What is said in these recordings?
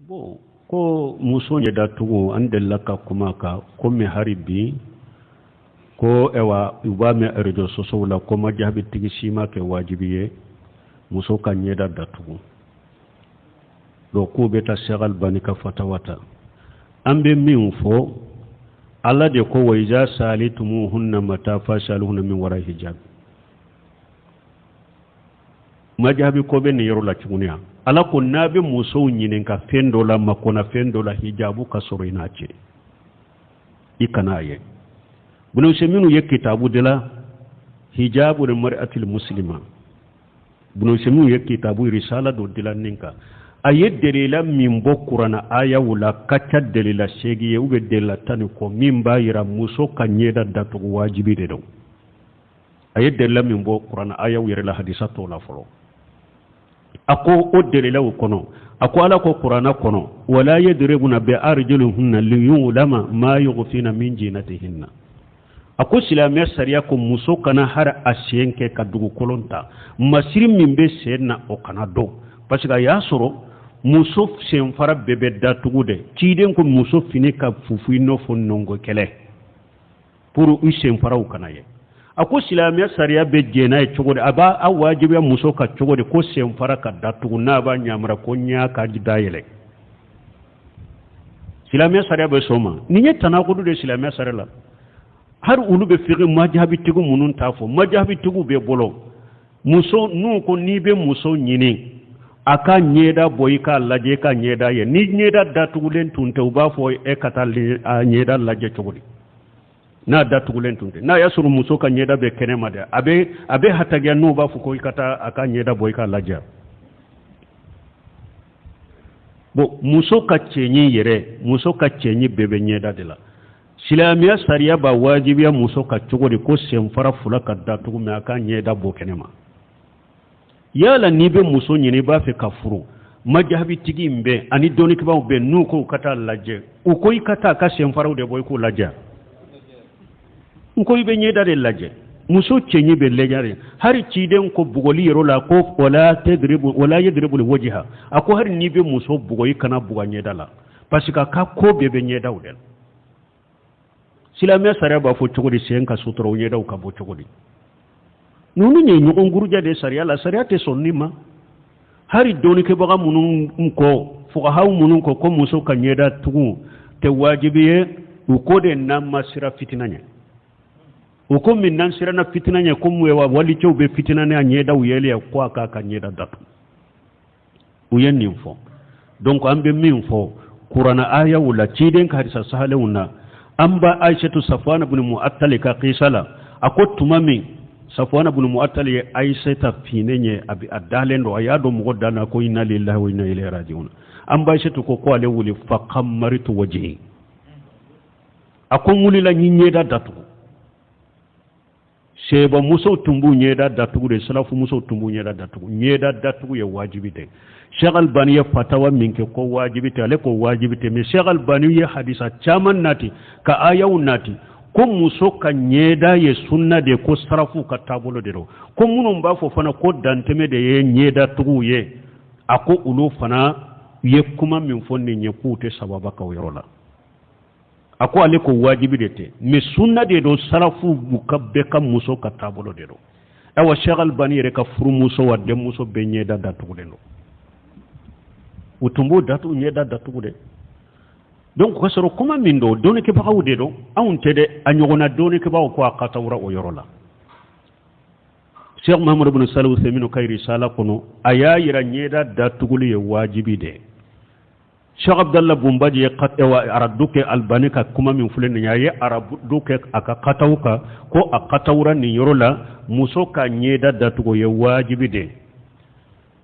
Bon, ko muso ɲɛda tugu, an delila ka kuma kan komi hari bi ko ɛwa u b'a mɛn réseaux sociaux la ko majahabitigi si ma kɛ wajibi ye muso ka ɲɛda datugu. Donc k'u bɛ taa Cheikh Albani ka fatawa ta. An bɛ min fɔ, Ala de ko wa iza salitumuhunna mata fasaluhunna min wara hijab. Majahabi ko bɛ nin yɔrɔ la tuguni yan. Ala ko n'a bɛ musow ɲininka fɛn dɔ la, makɔnna fɛn dɔ la, hijabu ka sɔrɔ i n'a cɛ, i kana a ye. Bunu Usaymin ye kitabu de la hijabu de mar'atil muslima. Bunu Usaymin ye kitabu risala dɔ dilan nin kan. A ye delila min bɔ kurana ayaw la ka ca delila 8 ye ou bien delila 10 ni kɔ min b'a yira muso ka ɲɛda datugu wajibi de don. A ye delila min bɔ kurana ayaw yɛrɛ la, hadisa t'o la fɔlɔ. A ko o delilaw kɔnɔ, a ko Ala ko kurana kɔnɔ wala yadribuna bi arjulihinna liyulama ma yughfina min jinatihinna. A ko silamɛya sariya ko muso kana hari a sen kɛ ka dugukolo ta, masiri min bɛ sen na o kana dɔn, parce que a y'a sɔrɔ muso senfara bɛɛ bɛ datugu de. Ciden ko muso fini ka fufu i n'a fɔ nɔngɔ kɛlɛ pour u senfaraw kana ye. A ko silamɛya sariya bɛ jɛn n'a ye cogo di, a b'a a wajibiya muso ka cogo di ko senfara ka datugu, n'a b'a ɲamara ko ɲɛ ka dayɛlɛ. Silamɛya sariya bɛ sɔn o ma. Nin ye tanakudu de silamɛya sariya la. Hali olu bɛ fiqh majahabitigiw minnu t'a fɔ, majahabitigiw bɛ bolo muso n'u ko n'i bɛ muso ɲini a ka ɲɛda bɔ i k'a lajɛ, i ka ɲɛda ye. Ni ɲɛda datugulen tun tɛ, u b'a fɔ e ka taa a ɲɛda lajɛ cogo di n'a datugulen tun tɛ. N'a y'a sɔrɔ muso ka ɲɛda bɛ kɛnɛ ma dɛ, a bɛ hatagiya n'u b'a fɔ ko i ka taa a ka ɲɛda bɔ i k'a lajɛ. Bon, muso ka cɛɲi yɛrɛ, muso ka cɛɲi bɛɛ bɛ ɲɛda de la. Silamɛya sariya b'a wajibiya muso ka cogo di ko senfara fila ka datugu, mais a ka ɲɛda bɔ kɛnɛ ma. Yala n'i bɛ muso ɲini i b'a fɛ ka furu, majahabitigi in bɛ ani dɔnnikɛbaaw bɛ n'u ko ka taa lajɛ, u ko i ka taa a ka senfaraw de bɔ i k'o lajɛ. N ko i bɛ ɲɛda de lajɛ, muso cɛɲi bɛ lajɛ de. Hali ciden ko bugɔli yɔrɔ la ko wala tadribu wala yadribu wajha, a ko hali n'i bɛ muso bugɔ i kana bugɔ ɲɛda la, parce que a ka ko bɛɛ bɛ ɲɛdaw de la. Silamɛya sariya b'a fɔ cogo di sen ka sutura, o ɲɛdaw ka bɔ cogo di? Ninnu ye ɲɔgɔn guruja de sariya la, sariya tɛ sɔn nin ma. Hali dɔnnikɛbaga minnu kɔ, fuqahaw minnu kɔ ko muso ka ɲɛda tugu tɛ wajibi ye, u ko de n'an ma siran fitina ɲɛ. U ko min n'an siranna fitina ɲɛ, ko mun ye wa walicɛw bɛ fitina ni a ɲɛdaw yɛlɛ ye, ko a k'a ka ɲɛda datugu. U ye nin fɔ. Donc an bɛ min fɔ kurana ayaw la, ciden ka hadisa sahalenw na, an ba Aïchatu Safwana ibn Mu'attal ka kisa la, a ko tuma min Safwana ibn Mu'attal ye Aïchata finnen ye, a bɛ a dalen don, a y'a dɔn mɔgɔ dan na ko inna lillahi wa inna ilayhi raji'un. An ba Aïchatu ko ko ale wuli fa qammartu wajhi, a ko n wulila n ye ɲɛda datugu. Seba musow tun b'u ɲɛda datugu de, salafu musow tun b'u ɲɛda datugu. Ɲɛda datugu ye wajibi de. Cheikh Albani ye fatawa min kɛ ko wajibi tɛ, ale ko wajibi tɛ, mais Cheikh Albani ye hadisa caman nati ka ayaw nati ko muso ka ɲɛda ye sunna de, ko sarafu ka taabolo de don, ko minnu b'a fɔ fana ko dantɛmɛ de ye ɲɛda tuguw ye, a ko olu fana ye kuma min fɔ nin ye k'u tɛ sababa ka o yɔrɔ la. A ko ale ko wajibi de tɛ, mais sunna de don, sarafu ka bɛɛ ka muso ka taabolo de don. Ayiwa, Cheikh Albani yɛrɛ ka furumuso wa denmuso bɛɛ ɲɛda datugulen don, u tun b'o datugu, ɲɛda datugu de. Donc ka sɔrɔ kuma min don, dɔnnikɛbagaw de don, anw tɛ dɛ, a ɲɔgɔnna dɔnnikɛbagaw ko a ka tawura o yɔrɔ la. Cheikh Muhammad ibn Salih Uthaymin ka risala kɔnɔ, a y'a yira ɲɛda datuguli ye wajibi de ye. Cheikh Abdallah Bumbaji ye aradu kɛ Albani ka kuma min filɛ nin ye, a ye aradu kɛ a ka kataw kan ko a katawura nin yɔrɔ la muso ka ɲɛda datugu ye wajibi de ye.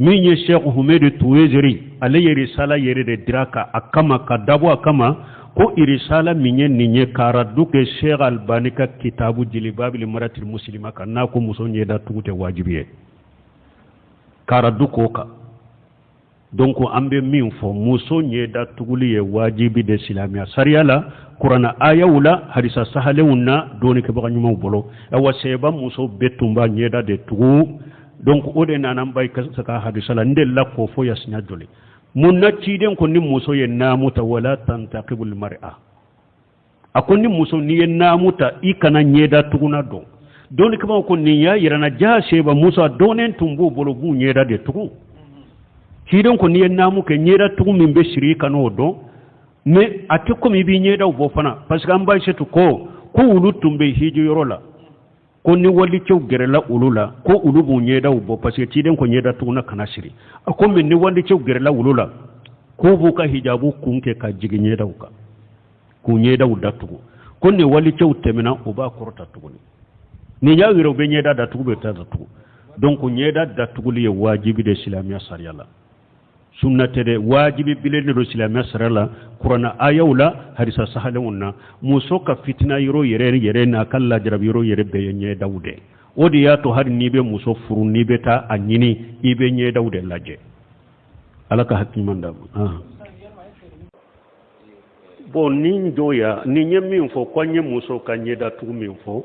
Min ye Cheikh Humedu Tuwezeri, ale ye risala yɛrɛ de dira ka a kama ka dabɔ a kama ko risala min ye nin ye ka aradu kɛ Cheikh Albani ka kitabu jilibabili maratil muslima kan, n'a ko muso ɲɛda tugu tɛ wajibi ye, ka aradu k'o kan. Donc an bɛ min fɔ, muso ɲɛda tuguli ye wajibi de silamɛya sariya la, kuranna ayaw la, hadisa sahalenw na, dɔnnikɛbaga ɲumanw bolo. Awa sɛba muso bɛɛ tun b'a ɲɛda de tugu. Donc o de nana an ba ka hadisa la, n delila k'o fɔ ya siɲɛ joli. Mun na ciden ko ni muso ye naamu ta, wala tantaqibul mar'a, a ko ni muso n'i ye naamu ta, i kana ɲɛda tuguna dɔn. Dɔnnikɛbaaw ko nin y'a yira na jaa seba muso a dɔnnen tun b'u bolo, b'u ɲɛda de tugu. Ciden ko n'i ye naamu kɛ, ɲɛda tugu min bɛ siri, i kana o dɔn. Mais a tɛ komi i b'i ɲɛdaw bɔ fana, parce que an ba Aïssatou ko olu tun bɛ hiji yɔrɔ la, ko ni walicɛw gɛrɛla olu la, ko olu b'u ɲɛdaw bɔ, parce que ciden ko ɲɛda tuguna kana siri. A ko mais ni walicɛw gɛrɛla olu la, k'u b'u ka hijabu kun kɛ ka jigin ɲɛdaw kan, k'u ɲɛdaw datugu. Ko ni walicɛw tɛmɛna, u b'a kɔrɔta tuguni. Nin y'a yira u bɛ ɲɛda datugu, bɛ taa datugu. Donc ɲɛda datuguli ye wajibi de silamɛya sariya la, sunna tɛ dɛ, wajibi bilen de don silamɛya sariya la. Kuranna ayaw la, hadisa sahalenw na, muso ka fitina yɔrɔ yɛrɛ yɛrɛ n'a ka lajarabi yɔrɔ yɛrɛ bɛɛ ye ɲɛdaw de. O de y'a to hali n'i bɛ muso furu, n'i bɛ taa a ɲini, i bɛ ɲɛdaw de lajɛ. Ala ka hakili ɲuman d'a ma. Bon, ni dɔw ya ni ye min fɔ ko an ye muso ka ɲɛdatugu min fɔ,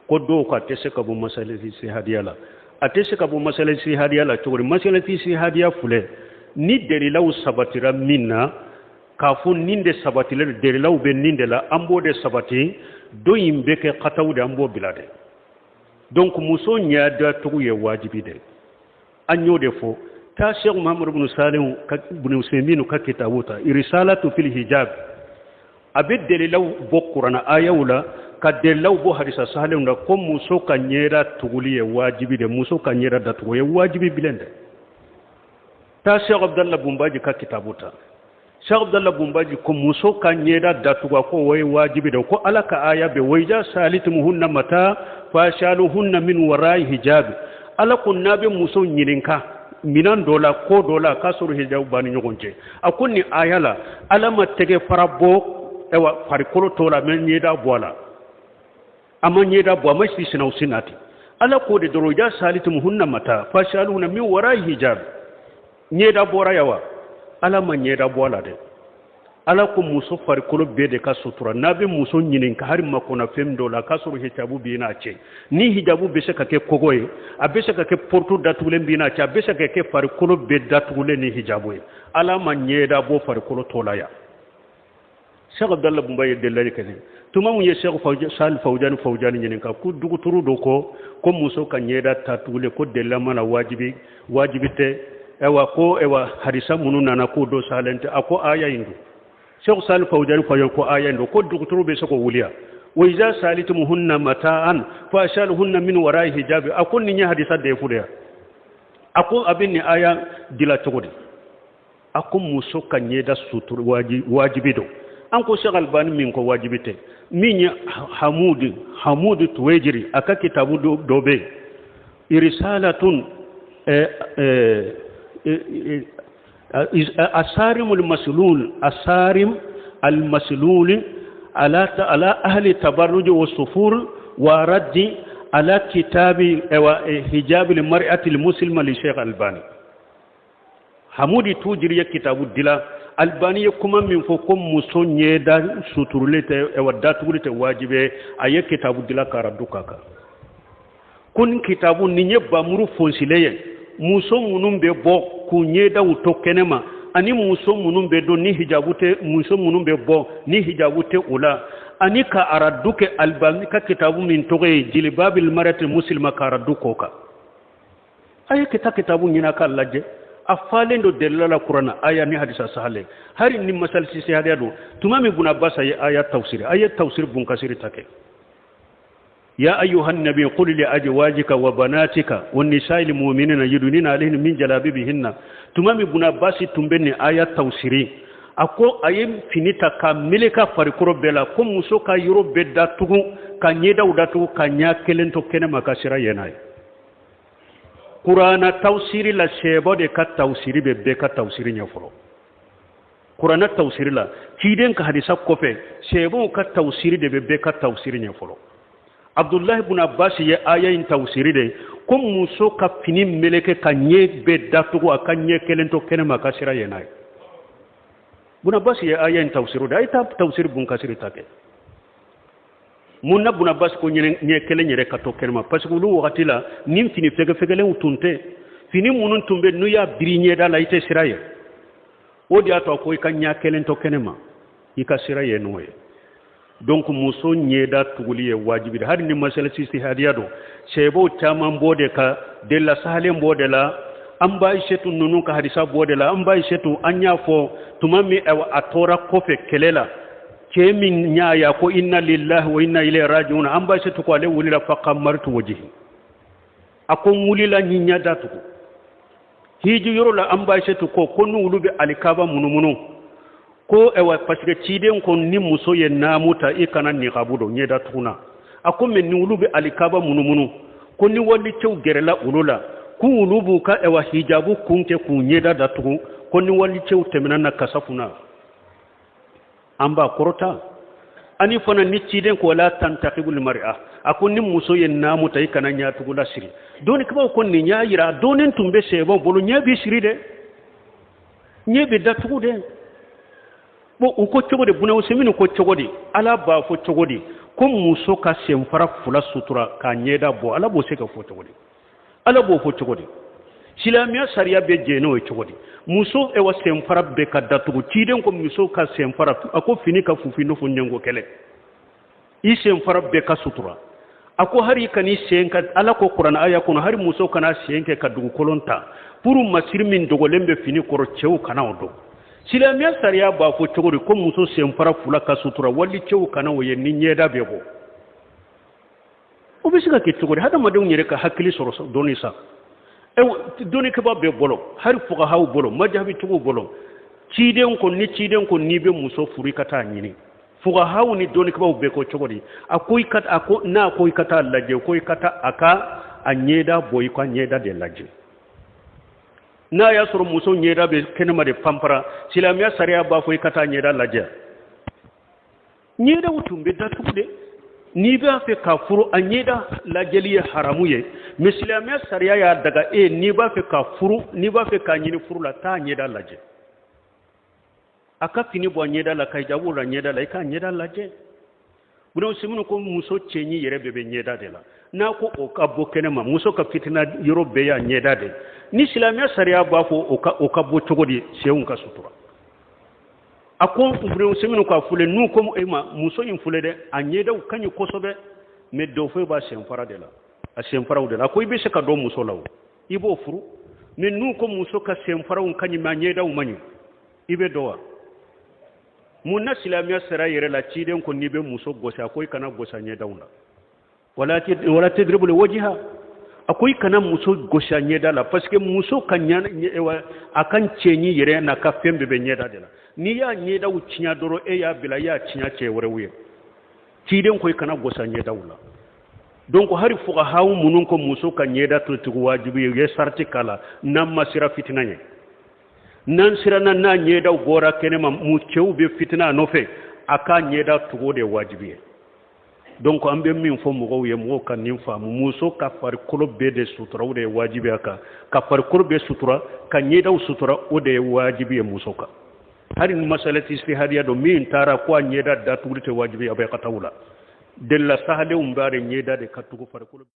ko dɔw ko a tɛ se ka bɔ masalati hadiya la. A tɛ se ka bɔ masalati hadiya la cogo di? Masalati hadiya filɛ, ni dalilaw sabatira min na, k'a fɔ nin de sabatilen, dalilaw bɛ nin de la, an b'o de sabati. Don in bɛ kɛ kataw de, an b'o bila dɛ. Donc muso ɲɛdatugu ye wajibi de, an y'o de fɔ. Taa Cheikh Muhammad ibn Salim ibn Usaymin ka kitabu ta, Risalatu fil Hijab, a bɛ dalilaw bɔ kuranna ayaw la, ka dalilaw bɔ hadisa sahalenw la, ko muso ka ɲɛda tuguli ye wajibi de, muso ka ɲɛda datugu ye wajibi bilen dɛ. Taa Cheikh Abdallah Bunbaji ka kitabu ta. Cheikh Abdallah Bunbaji ko muso ka ɲɛda datugu, ko o ye wajibi de, ko Ala ka aya bɛ wa iza salitumuhunna mata fashaluhunna min warai hijabi. Ala ko n'a bɛ muso ɲininka minan dɔ la, ko dɔ la, k'a sɔrɔ hijabu b'a ni ɲɔgɔn cɛ. A ko nin aya la, Ala ma tɛgɛ fara bɔ ayiwa farikolo tɔ la, mɛ ɲɛda bɔ a la, a ma ɲɛda bɔ, a ma si sinaw sin ten. Ala k'o de dɔrɔn, iza salitumuhunna mata fashaluhunna min warai hijabi. Ɲɛda bɔra yan wa? Ala ma ɲɛda bɔ a la dɛ. Ala ko muso farikolo bɛɛ de ka sutura. N'a bɛ muso ɲininka hali makɔnɔfɛn dɔ la, k'a sɔrɔ hijabu b'i n'a cɛ, ni hijabu bɛ se ka kɛ kogo ye, a bɛ se ka kɛ porte datugulen b'i n'a cɛ, a bɛ se ka kɛ farikolo bɛɛ datugulen ni hijabu ye. Ala ma ɲɛda bɔ farikolo tɔ la yan. Cheikh Abdallah Bunba ye delili kɛ tuma mun ye Cheikh Sali Fawjani Fawjani ɲininka ko duguturu dɔ ko muso ka ɲɛda tatugulen, ko delila mana wajibi, wajibi tɛ. Ayiwa, ko ayiwa, hadisa minnu nana k'o dɔ salen tɛ. A ko aya in don. Cheikh Sali Fawjani Fawjani ko aya in don, ko duguturu bɛ se k'o wuliya, wa iza salitumuhunna mata'an fashaluhunna min wara'i hijabi. A ko nin ye hadisa de ye fu de ya. A ko a bɛ nin aya dila cogo di? A ko muso ka ɲɛda suturu wajibi don. An ko Cheikh Albani min ko wajibi tɛ, min ye Hamudu Tuwejiri, a ka kitabu dɔ bɛ yen, Risalatun Asarimul Maslul, Asarim al Maslul ala ahli tabarruj wa sufur wa raddi ala kitabi hijab al mar'ati al muslima li Cheikh Albani. Hamudi Tujiri ye kitabu dila. Albani ye kuma min fɔ ko muso ɲɛda suturuli tɛ, ɛwa, datuguli tɛ wajibi, a ye kitabu dila ka radu ka kan ko nin kitabu nin ye bamuru fonsilen ye. Muso minnu bɛ bɔ k'u ɲɛdaw to kɛnɛma, ani muso minnu bɛ don ni hijabu tɛ, muso minnu bɛ bɔ ni hijabu tɛ o la, ani ka aradu kɛ Albani ka kitabu min tɔgɔ ye Jilibabil Marati Muslima, ka aradu k'o kan. A ye kitabu ɲini k'a lajɛ, a falen don delila la, kuranna aya ni hadisa sahalen. Hari ni masali sisi hadiya don, tuma min Buna Basa ye aya tafsiri, a ye tafsiri Bunkasiri ta kɛ, ya ayyuha nabi qul li azwajika wa banatika wa nisa'il mu'minina yudnina alayhinna min jalabibihinna. Tuma min Buna Basi tun bɛ nin aya tafsiri, a ko a ye fini ta ka meleka farikolo bɛɛ la, ko muso ka yɔrɔ bɛɛ datugu, ka ɲɛdaw datugu, ka ɲɛ kelen to kɛnɛma, ka sira ye n'a ye. Kurana tafsiri la, sɛbɔ de ka tafsiri bɛ bɛɛ ka tafsiri ɲɛ fɔlɔ. Kurana tafsiri la, ciden ka hadisa kɔfɛ, sɛbɔw ka tafsiri de bɛ bɛɛ ka tafsiri ɲɛ fɔlɔ. Abdullahi ibn Abbas ye aya in tafsiri de ko muso ka fini meleke ka ɲɛ bɛɛ datugu, a ka ɲɛ kelen to kɛnɛma, ka sira ye n'a ye. Ibn Abbas ye aya in tafsiri de. A ye taa tafsiri Bunkasiri ta kɛ. Mun na Buna Basi ko ɲɛ kelen yɛrɛ ka to kɛnɛma? Parce que olu wagati la, ni fini fɛgɛfɛgɛlenw tun tɛ. Fini minnu tun bɛ, n'u y'a biri ɲɛda la, i tɛ sira ye. O de y'a to a ko i ka ɲɛ kelen to kɛnɛ ma, i ka sira ye n'o ye. Donc muso ɲɛda tuguli ye wajibi de, hali ni masala ijtihadiya don. Sɛbɛw caman b'o de kan, delila sahalen b'o de la, an ba Ayisetu ninnu ka hadisa b'o de la. An ba Ayisetu, an y'a fɔ tuma min a tora kɔfɛ kɛlɛ la, cɛ min y'a ye ko inna lillahi wa inna ilayhi rajiun, an ba Ayisetu ko ale wulila fa khammartu wajhi, a ko n wulila n ɲɛ datugu. Hiji yɔrɔ la, an ba Ayisetu ko n'olu bɛ alikaba munumunu ko ɛwa, parce que ciden ko ni muso ye naamu ta, i kana niqabu don ɲɛda tuguna. A ko mais ni olu bɛ alikaba munumunu, ko ni walicɛw gɛrɛla olu la, k'u olu b'u ka ɛwa hijabu kun kɛ k'u ɲɛda datugu, ko ni walicɛw tɛmɛna na kasa kunna, an b'a kɔrɔta. Ani fana ni ciden ko la tantaqibul mar'a, a ko ni muso ye naamu ta, i kana ɲatugu lasiri. Dɔnnikɛbaaw ko nin y'a yira dɔɔnin tun bɛ sɛbɛw bolo, ɲɛ bɛ siri dɛ, ɲɛ bɛ datugu dɛ. Bon, u ko cogo di? Buna Usemini ko cogo di? Ala b'a fɔ cogo di ko muso ka senfara fila sutura k'a ɲɛda bɔ? Ala b'o se ka fɔ cogo di? Ala b'o fɔ cogo di? Silamɛya sariya bɛ jɛn n'o ye cogo di? Muso ewa senfara bɛɛ ka datugu, ciden ko muso ka senfara, a ko fini ka fufu n'o fɔ ɲɛngo kɛlɛ, i senfara bɛɛ ka sutura. A ko hari kan'i sen ka, Ala ko kuranɛ aya kɔnɔ, hari muso kana sen kɛ ka dugukolon ta pour masiri min dogolen bɛ fini kɔrɔ, cɛw kana o dɔn. Silamɛya sariya b'a fɔ cogo di ko muso senfara fila ka sutura, wali cɛw kana o ye ni ɲɛda bɛ bɔ? O bɛ se ka kɛ cogo di? Hadamadenw yɛrɛ ka hakili sɔrɔ dɔɔni sa. Dɔnnikɛbaa bɛɛ bolo, hali fuqahaw bolo, majahabitigiw bolo, ciden ko ni ciden ko n'i bɛ muso furu, i ka taa ɲini. Fuqahaw ni dɔnnikɛbaaw bɛɛ ko cogo di? A ko i ka, a ko n'a ko i ka taa lajɛ, ko i ka taa a ka a ɲɛda bɔ, i ka ɲɛda de lajɛ. N'a y'a sɔrɔ muso ɲɛda bɛ kɛnɛma de panpara, silamɛya sariya b'a fɔ i ka taa ɲɛda lajɛ. Ɲɛdaw tun bɛ datugu de. N'i b'a fɛ ka furu, a ɲɛda lajɛli ye haramu ye, mais silamɛya sariya y'a daga e n'i b'a fɛ ka furu, n'i b'a fɛ k'a ɲini furu la, taa ɲɛda lajɛ. A ka fini bɔ a ɲɛda la, ka hijabu la ɲɛda la, i k'a ɲɛda lajɛ. Buna Usemini ko muso cɛɲi yɛrɛ bɛɛ bɛ ɲɛda de la. N'a ko o ka bɔ kɛnɛ ma, muso ka fitina yɔrɔ bɛɛ y'a ɲɛda de. Ni silamɛya sariya b'a fɔ o ka bɔ cogo di senw ka sutura? A ko Buna Usemini ko a fule n'u ko e ma muso in fule dɛ, a ɲɛdaw ka ɲi kosɛbɛ, mais dɔ foyi b'a senfara de la, a senfaraw de la. A ko i bɛ se ka dɔn muso la, o i b'o furu. Mais n'u ko muso ka senfaraw ka ɲi, mais a ɲɛdaw man ɲi, i bɛ dɔn wa? Mun na silamɛya sariya yɛrɛ la, ciden ko n'i bɛ muso gosi, a ko i kana gosi a ɲɛdaw la, wala tadribul wajha, a ko i kana muso gosi a ɲɛda la, parce que muso ka ɲa a ka cɛɲi yɛrɛ n'a ka fɛn bɛɛ bɛ ɲɛda de la. N'i y'a ɲɛdaw tiɲɛ dɔrɔn, e y'a bila, i y'a tiɲɛ cɛ wɛrɛw ye. Ciden ko i kana gosi a ɲɛdaw la. Donc hari fuqahaw minnu ko muso ka ɲɛda to tugu wajibi ye, u ye sarati k'a la n'an ma sira fitina ye. N'an siranna n'a ɲɛdaw bɔra kɛnɛma, mu cɛw bɛ fitina a nɔfɛ, a k'a ɲɛda tugu de ye wajibi ye. Donc an bɛ min fɔ mɔgɔw ye, mɔgɔw ka nin faamu: muso ka farikolo bɛɛ de sutura, o de ye wajibi a kan. Ka farikolo bɛɛ sutura, ka ɲɛdaw sutura, o de ye wajibi ye muso kan. Hali ni masala ijtihadiya don, min taara ko a ɲɛda datuguli tɛ wajibi, a bɛ ka taa o la delila sahalenw b'a de ɲɛda de ka tugu farikolo.